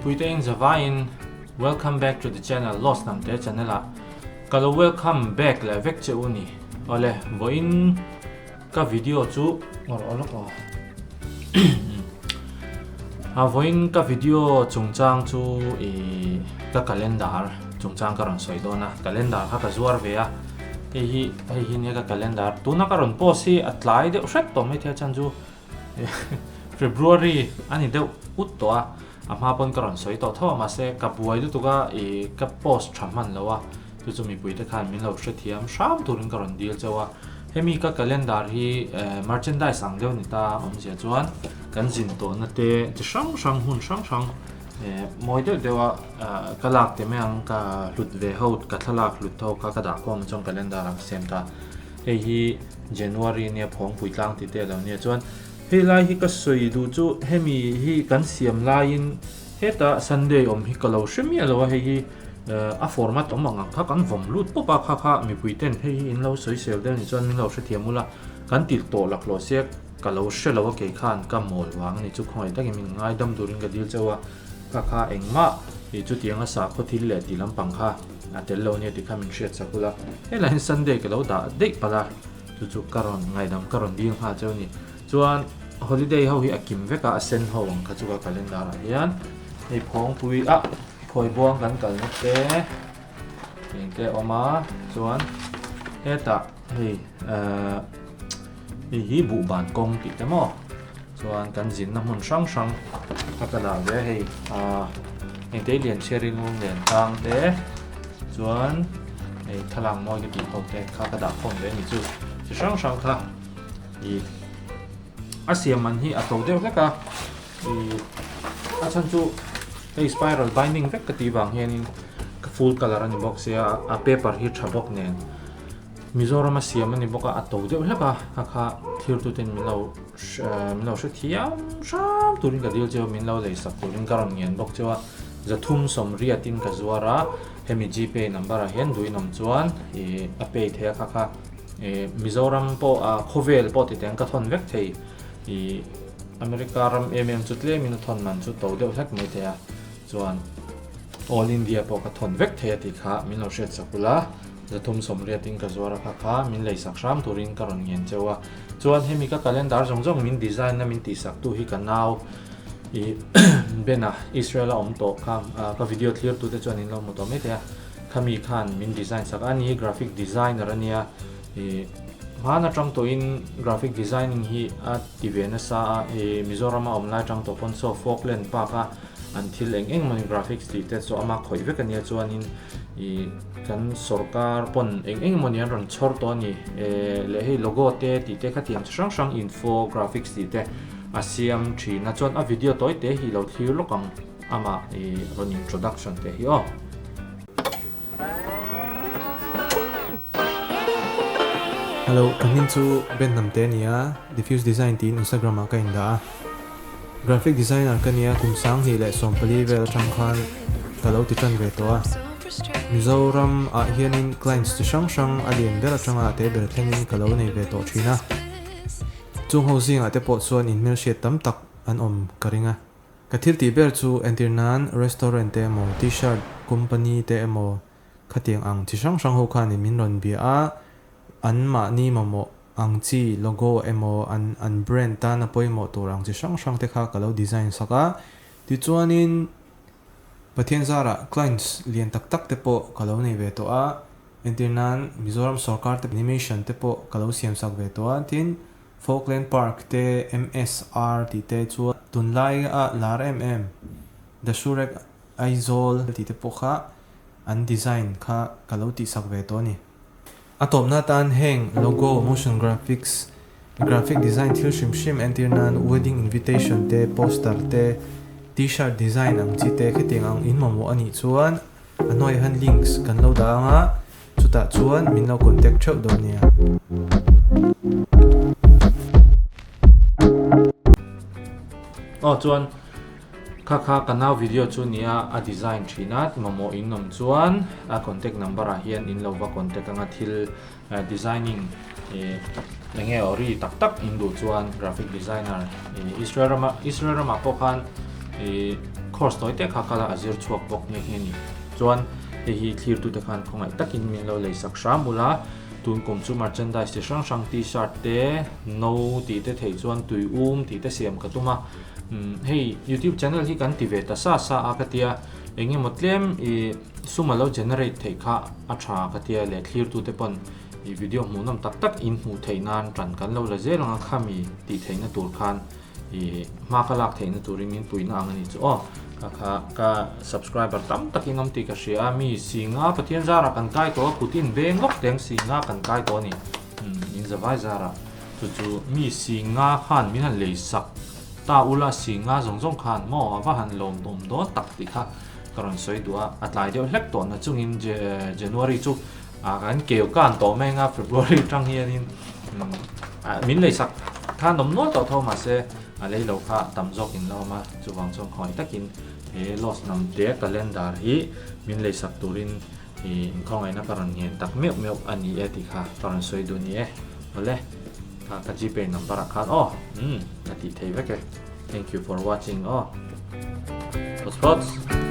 Mipuite in zavaiin Welcome back to the channel Lost Hnamte channel ah ka lo welcome back leh vek che u ni. Awle vawiin ka video chu ngawrh aw lawk aw. A vawiin ka video chungchang chu i ka calendar chungchang ka rawn sawi dawn a, calendar kha ka zuar ve a, hei hi hei hi nia ka calendar tuna ka rawn post hi a tlai deuh hret tawh maithei a chhan chu February a ni deuh ut tawh a, a hma pawn ka rawn sawi tawh tho a mahse ka buai lutuk a i ka post tha hman lo a, chu chu mipuite khan min lo hrethiam hram turin ka rawn dil chauh a, hemi ka calendar hi merchandise ang deuh ni ta awmzia chuan kan zin tawhna te chi hrang hrang hmun hrang hrang mawi deuh deuh a ka lak te mai ang ka hlut ve ho ka thlalak hlut ho kha ka dah khawm chuan calendar ah ka siam ta. Hei hi January nia phawngpui tlang ti te lo nia chuan hei lai hi ka sawi duh chu hemi hi kan siam laiin hetah Sunday awm hi ka lo hre miah lo a hei hi a format awm ang ang kha kan vawm lut pawp a kha kha mipui ten hei hi in lo sawi sel deuh ni chuan min lo hrethiam ula kan ti tawh laklawh sia ka lo hre lo a kei khan ka mawl vang a ni chu khawngaih takin min ngaidam turin ka dil chauh a kha kha engmah ih chutianga sakhaw thil leh tih lampang kha A tel lo nia tikha min hriat sak ula, helai hian Sunday ka lo dah daih palh a, chu chu ka rawn ngaihdam ka rawn dil nghal cheu a ni. Chuan holiday ho hi a kim vek a, a sen ho ang kha chu ka calendar ah hian hei phawngpui ah phawibuang kan kalna te eng te a awm a, chuan hetah hei ehh hei hi buhban kawng tih te maw. Chuan kan zinna hmun hrang hrang a ka dah ve a hei ahh engte lian chhiarin lung len tlang te chuan hei thlalak mawi ka tih ho te kha ka dah khawm ve a ni chu chi hrang hrang kha ih a siam man hi a to deuh hlek a ih a chhan chu hei spiral binding vek ka tih vang hianin ka full colour a ni bawk sia a paper hi tha bawk nen. Mizoram a siam a ni bawk a, a to deuh hlek a, kha kha thirtuten min lo min lo hrethiam hram turin ka dil cheu a, min lo lei sak turin ka rawn ngen bawk cheu a, zathum sawmriatin ka zuar a, hemi gpay number ah hian duinawm chuan ih a pay thei a kha kha ih Mizoram pawh ah khawvel pawh titeng ka thawn vek thei ih America ram em em chu tlemin a thawn man chu to deuh hlek mai thei a chuan All India pawh ka thawn vek thei a tih kha min lo hriat sak ula. Zathum sawmriatin ka zuar a kha kha min lei sak hram turin ka rawn ngen cheu a. Chuan hemi ka calendar zawng zawng min design na min tih sak tu hi ka nau i Ben-a Israel a awm tawh kha ka video thlir tu te chuan in lo hmu tawh mai thei a. Khami khan min design sak a, ani hi graphic designer a nia i hman atang tawhin graphic designing hi a ti ve nasa a i Mizoram a awm lai atang tawh pawn saw Falkland Park a an thil eng eng mawni graphics tih te chu ama khawih vek a nia chuanin ih kan sawrkar pawn eng eng mawni an rawn chhawr tawh a ni eh leh hei logo te tih te khatiang chi hrang hrang info graphics tih te a siam thin a chuan a video tawi te hi lo thlir lawk ang amah ih rawn introduction te hi aw. Hello, ka hming chu Ben Hnamte a ni a, Diffuse Design tiin Instagram ah ka indah a. Graphic designer ka nia, kum 2014 vel atang khan ka lo ti tan ve tawh a. Mizoram ah hianin clients chi hrang hrang a lian ber atanga a te ber thlengin ka lo nei ve tawh thin a. Chung ho zingah te pawh chuan inhmelhriat tam tak an awm ka ring a. Ka thil tih ber chu entir nan restaurant te emaw t-shirt company te emaw khatiang ang chi hrang hrang ho khanin min rawn bia a, an mahni mamawh ang chi logo emaw an an brand tana pawimawh tur ang chi hrang hrang te kha ka lo design sak a, tichuanin Pathian zarah clients lian tak tak te pawh ka lo nei ve tawh a, entir nan Mizoram sawrkar te animation te pawh ka lo siam sak ve tawh a, tin Folkland Park te, MSR tih te chu tunlai a lar em em, The Shurek Aizawl tih te pawh kha an design kha ka lo tihsak ve tawh a ni. A tawpna atan heng logo, motion graphics, graphic design thil hrim hrim entir nan wedding invitation te, poster te, t-shirt design ang chi te khitiang ang in mamawh a nih chuan a hnuaiah hian links kan lo dah ang a. Chutah chuan min lo contact theuh dawn nia. Aw chuan kha kha ka nau video chu nia a design thin a mamawh in awm chuan a contact number ah hian in lo va contact anga thil designing ih eng nge ori tak tak in duh chuan graphic designer ih Israel rama Israel ramah pawh khan ih. course tawi te kha kal a a zir chhuak bawk nghe nghe a ni. Chuan hei hi thlirtute khan khawngaih takin min lo lei sak hram ula, tun kum chu merchandise chi hrang hrang t-shirt te, no tih te theih chuan tui um tih te siam ka tum a. Hei youtube channel hi kan ti ve ta sa sa a ka tia, eng emaw tlem ih sum a lo generate theih kha a tha ka tia leh thlirtute pawn ih video hmuhnawm tak tak in hmuh theih nan tan kan lo la zel ang a khami tih theihna tur khan I hma ka lak theihna turin min puihna ang a ni chu aw. Ka kha ka subscriber tam takin awm tih ka hria a, mi singa Pathian zarah kan kai tawh a, kut in beng lawk teng singa kan kai tawh a ni. Umm in zavai zarah chu chu mi singa khan min han lei sak ta ula singa zawng zawng khan maw a va han lawm awm dawn tak tih kha ka rawn sawi duh a, a tlai deuh hlek tawh na chungin January chu Ah kan keu kan tawh mai anga February tang hianin min lei sak khan awm nual tawh tho mahse a lei lo kha tam zawk in la awm a chuvang chuan khawngaih takin he loss nam te calendar hi min lei sak turin ih inkhawngaihna ka rawn ngen tak meuh meuh a ni e tih kha ka rawn sawi duh ni e awle kha ka gpay number ah khan aw umm ka tih thei vek e thank you for watching aw phawts phawts.